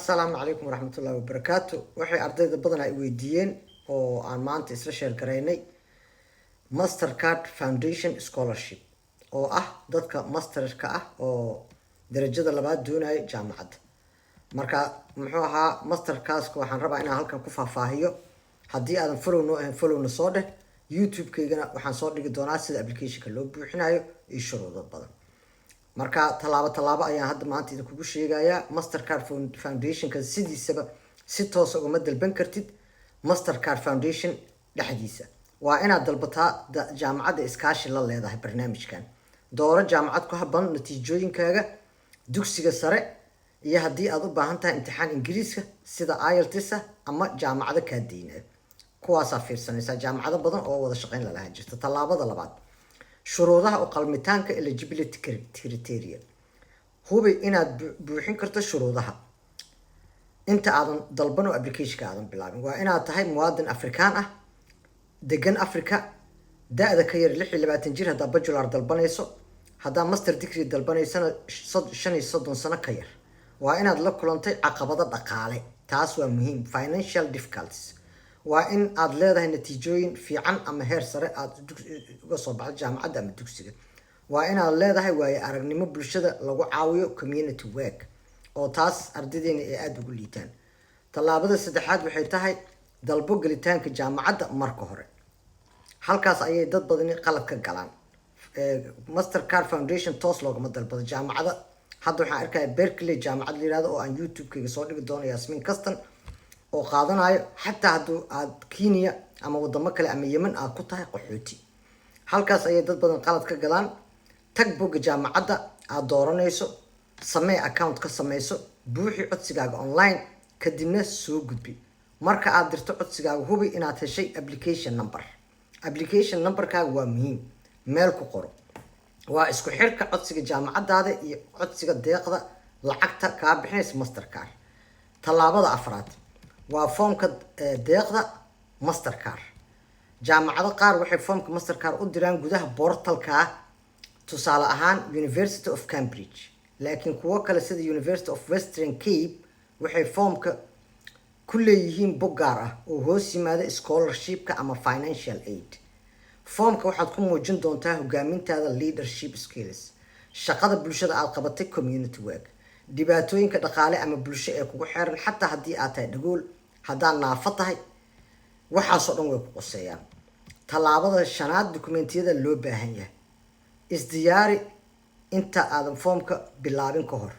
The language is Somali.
Assalaamu calaykum waraxmatullahi wabarakaatu. Waxay ardayda badan ay weydiiyeen oo aan maanta isla share garaynay Mastercard Foundation Scholarship, oo ah dadka masterka ah oo darajada labaad doonaya jaamacadda. Marka muxuu ahaa mastercardka? Waxaan rabaa inaan halkan ku faahfaahiyo. Haddii aadan follow noo ahayn, followna soo dheh. YouTube-kaygana waxaan soo dhigi doonaa sida applicationka loo buuxinayo iyo shuruudo badan. Marka tallaabo tallaabo ayaan hadda maanta idinkugu sheegayaa. Mastercard Foundationka sidiisaba si toosa ugama dalban kartid Mastercard Foundation dhexdiisa. Waa inaad dalbataa jaamacadda iskaashi la leedahay barnaamijkan. Dooro jaamacad ku habboon natiijooyinkaaga dugsiga sare iyo haddii aad u baahan tahay imtixaan Ingiriiska sida IELTS ama jaamacado kaa deynayo, kuwaasaa fiirsanaysaa. Jaamacado badan oo wada shaqeyn lalahaa jirta. Tallaabada labaad, shuruudaha u qalmitaanka, eligibility criteria. Hubi inaad buuxin karto shuruudaha inta aadan dalban oo applicationka aadan bilaabin. Waa inaad tahay muwaadin Afrikaan ah, degan Africa, da-da ka yar 26 jir haddaa bachelor dalbanayso, haddaa master degree dalbanaysana 35 sano ka yar. Waa inaad la kulantay caqabado dhaqaale, taas waa muhiim, financial difficulties. Waa in aad leedahay natiijooyin fiican ama heer sare aad uga soo baxdo jaamacadda ama dugsiga. Waa inaad leedahay waayo aragnimo bulshada lagu caawiyo, community work, oo taas ardaydeena ay aada ugu liitaan. Tallaabada saddexaad waxay tahay dalbo gelitaanka jaamacadda marka hore. Halkaas ayay dad badani qalad ka galaan. Mastercard Foundation toos loogama dalbado jaamacada. Hadda waxaan arkaya Berkeley jaamacad la yihahdo oo aan YouTube-kayga soo dhigi doono, Yasmin Castan oo qaadanayo, xataa hadduu aad Kenya ama wadamo kale ama Yemen aad ku tahay qaxooti. Halkaas ayay dad badan qalad ka galaan. Tag bogga jaamacadda aad dooranayso, samee account ka sameyso, buuxi codsigaaga online, kadibna soo gudbi. Marka aad dirto codsigaaga, hubi inaad heshay application number. Application numberkaaga waa muhiim, meel ku qoro. Waa isku xirka codsiga jaamacadaada iyo codsiga deeqda lacagta kaa bixinaysa Mastercard. Tallaabada afraad waa foomka deeqda Mastercard. Jaamacado qaar waxay foomka Mastercard u diraan gudaha portalka, tusaale ahaan University of Cambridge, laakiin kuwo kale sida University of Western Cape waxay foomka ku leeyihiin bog gaar ah oo hoos yimaada scholarshipka ama financial aid. Foomka waxaad ku muujin doontaa hogaamintaada, leadership skills, shaqada bulshada aad qabatay, community work, dhibaatooyinka dhaqaale ama bulsho ee kugu xeeran, xataa haddii aad tahay dhagool, haddaad naafo tahay, waxaasoo dhan way ku qoseeyaan. Tallaabada shanaad, dukumentiyada loo baahan yahay. Isdiyaari inta aadan foomka bilaabin ka hor.